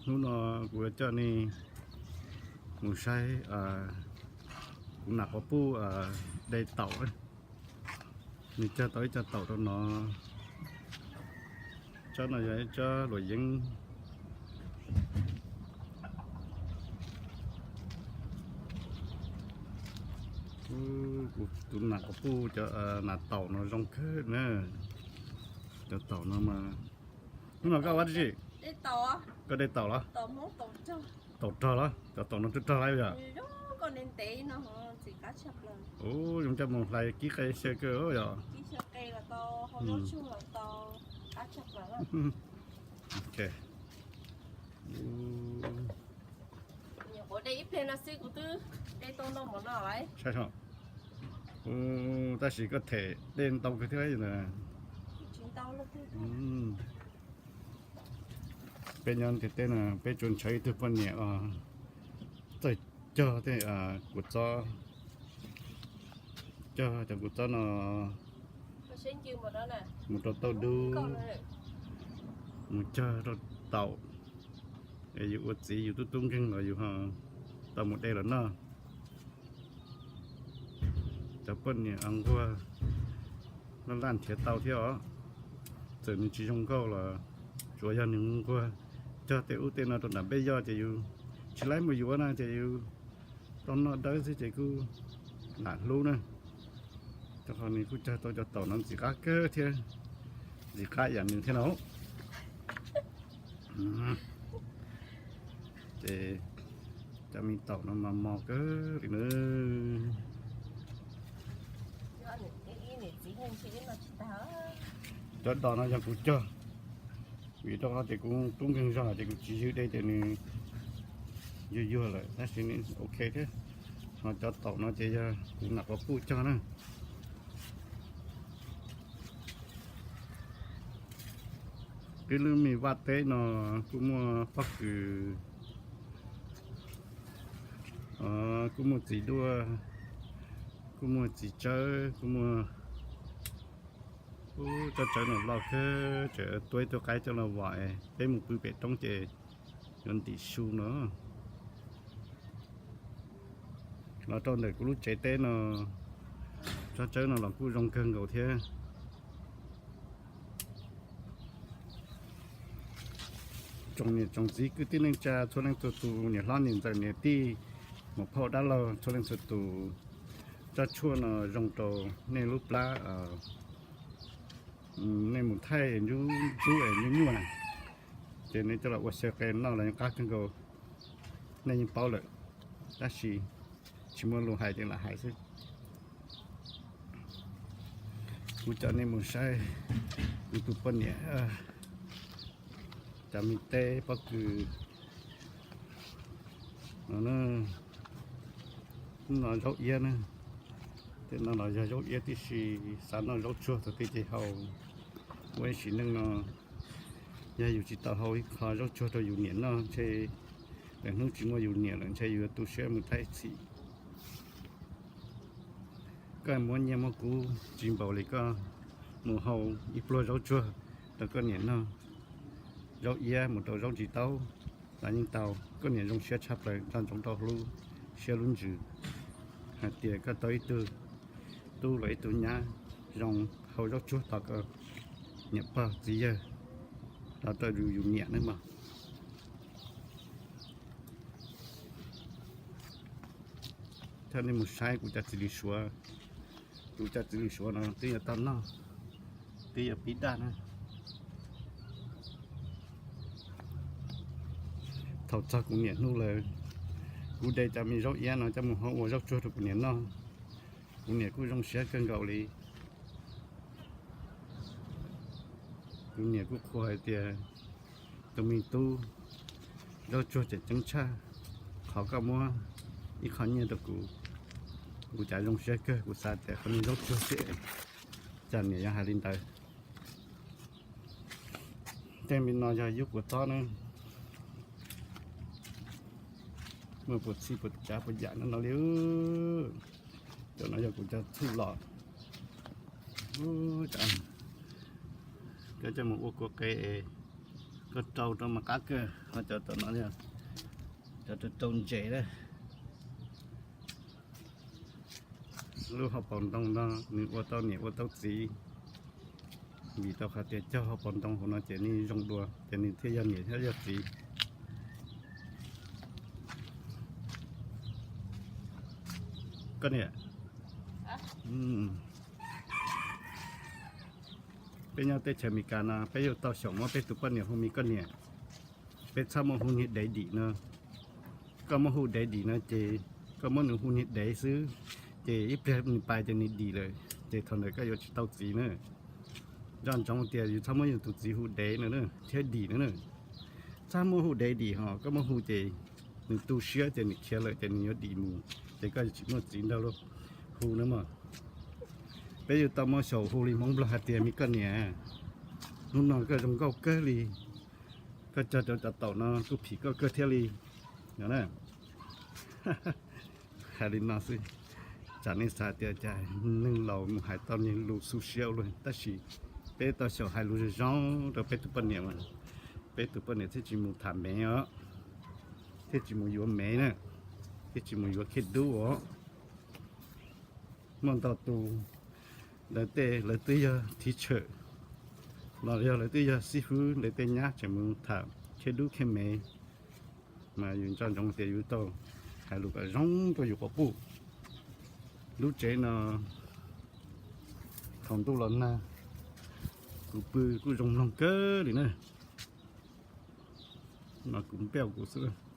Hnub no kuv yuav coj nej mus saib kuv nam quas puj de taum. Nws cog tau ib co taum rau no. Tsob no yog ib tsob luam yeeb. Kuv tus nam quas puj cov nam taum no zoo kawg na. Cov taum no mas, hnub no koj ua dab tsi? Koj de taum los? Taum rog los? Cov taum no twb rog lawm yom? Ua zoo coj mus hlais kib qe xyaw kawg yom? Tab sis koj them dej ntau kawg thiab ntag. Peb nyob ntiaj teb no peb tsuas ntshaw ib tug poj niam os, txawj cog tej kua txob, cog cov kua txob no mus rau tauj dub, mus cog rau taum, es yus ua txiv yus tub tub nkeeg los yus ho tau mus de los noj. Cov poj niam nquag laj laj nrhiav tau thiab os. Txawm nws tsis zoo nkauj los tsuas yog nws nquag cog tej ub tej no rau nram peb yoj ces yus tsis laib mus yuav na ces yus tau noj dawb xwb ces kuj lam hlub na. Rau qhov nws kuj cog tau cov taum no ntxim qab kawg thiab, ntxim qab yam nws thiab no. Ces cov me taum no mas mos kawg li na. Cov dos no yog kuv cog, vim rau qhov tias kuv tub nkeeg zog ces kuv tsis ywg de ces nws yuag yuag lawm tab sis nws ok thiab. Ho cov taum no ces yog kuv nam quas puj cog na. Peb lub me vaj teb no kuj muaj pob kws, kuj muaj txiv duaj, kuj muaj txiv tsawb, kuj muaj, tsob tsawb no loj kawg, tseem tuaj ib tug qaib coj los vom, peb mus pw pem roob ces yuav ntim su no. Los rau ntawm kuv lub tsev teb no, tsob tsawb no los kuj zoo kawg nkaus thiab. Tsoom niam tsoom txiv kwv tij neej tsa txhua leej txhua tus, niam hlob niam ntxawm niam tij, muam phauj dab laug txhua leej txhua tus, tsob tshuaj no zoo rau nej lub plab, nej mus thaij ntub ntub es nyuaj nyuaj na, ces nej coj los ua xyaw qe noj los yeej qab kawg nkaus. Nej yeej paub lawm, tab sis tsis muaj lus hais ces lam hais xwb. Kuv coj nej mus saib kuv tus poj niam cov me teb pob kws no. No zaub iab na, tej no los yog zaub iab tib si, xav noj zaub tsuag thaum twg ces hau. Ua ib sim neej no yog yus tsis tau hau ib qho zaub tsuag rau yus niam noj ntshe lwm hnub tsis muaj yus niam lawm ntshe yus yuav tu siab mus thaij txhim. Koj muab nyiaj muab kub tsis npaum li koj mus hau ib pluag zaub tsuag rau koj niam noj, zaub iab mus rau zaub ntsis taub los yeej tau. Koj niam zoo siab tshaj plaws, nco ntsoov rau lub siab lub ntsws hais tias koj tau ib tug tub los ib tug nyab zoo hau zaub tsuag tos koj niam pog txiv yawg los rau yus niam nawb mog. Coj nej mus saib kuv cov txiv lws suav. Kuv cov txiv lws suav no twb yuav tau noj, twb yuav pib daj na. Thaum txog kuv niam hnub lawm, kuv de cov me zaub iab no coj mus hau ua zaub tsuag rau kuv niam noj. Kuv niam kuj zoo siab kawg nkaus li. Kuv niam kuj qhuas hais tias, tus me tub, zaub tsuag tseem ceeb tshaj qhov koj muab ib qho nyiaj rau kuv. Kuv cas zoo siab kawg, kuv xav tias qhov niag zaub tsuag xwb, cas niam yog hais li ntawd. Tej me no yog yub kua txob na. Muaj puas txhij puas tsav puas yam no no li. Cov no yog kuv cov txhuj los. Cov coj mus ua kua qe, Koj rau rau mas qab kawg, ho cov tom no, cov rau rau ntses na. Lub hauv paus ntoo no nws ua tau niam ua tau txiv, vim tau qhov tias cog hauv paus ntoo hauv no ces nws zoo dua ces nws thiaj yog niam thiab yog txiv. Koj niam, peb nyob teb chaws Amelikas no peb yuav tau xyaum muab peb tus poj niam hu me koj niam. Peb txhob muab hu niag daddy no. Koj muab hu daddy no ces koj muab nws hu niag dev xwb, ces ib pliag nws pais ces nws dim lawm, ces thaum ntawd koj yuav tsis tau txiv na. Nco ntsoov tias yus txhob muab yus tus txiv hu dev no thiab dim no na. Txhob muab hu daddy ho koj muab hu ces nws tu siab ces nws khiav lawm ces nws yuav dim mus, ces koj yuav tsis muaj txiv nrog luag hu na mog. Peb yuav tau muab xyaum hu li Hmoob Nplog hais tias me koj niam. Hnub no koj zoo nkauj kawg li, koj cog rau cov taum no kuj phim koj kawg thiab li no na. Hais li no xwb, tsam nej xav tias cas neeg laus mus hais tau niag lus xu siab ua luaj, tab sis peb tau xyaum hais lus zoo zoo rau peb tus poj niam mas, peb tus poj niam thiaj tsis mus tham mev os, thiaj tsis mus yuav mev na, thiaj tsis mus yuav khiaj dub os. Muaj ntau tus lawv tej lawv twb yog teacher los yog lawv twb yog xib fwb, lawv tej nyab tseem mus tham khiaj dub khiaj mev, mas yus nco ntsoov tias yus tau hais lus kom zoo rau yus quas puj. Lub tsev no thaum ntuj los nag, kuv pw kuj zoo mloog kawg li na. No kuv npej kuv xwb.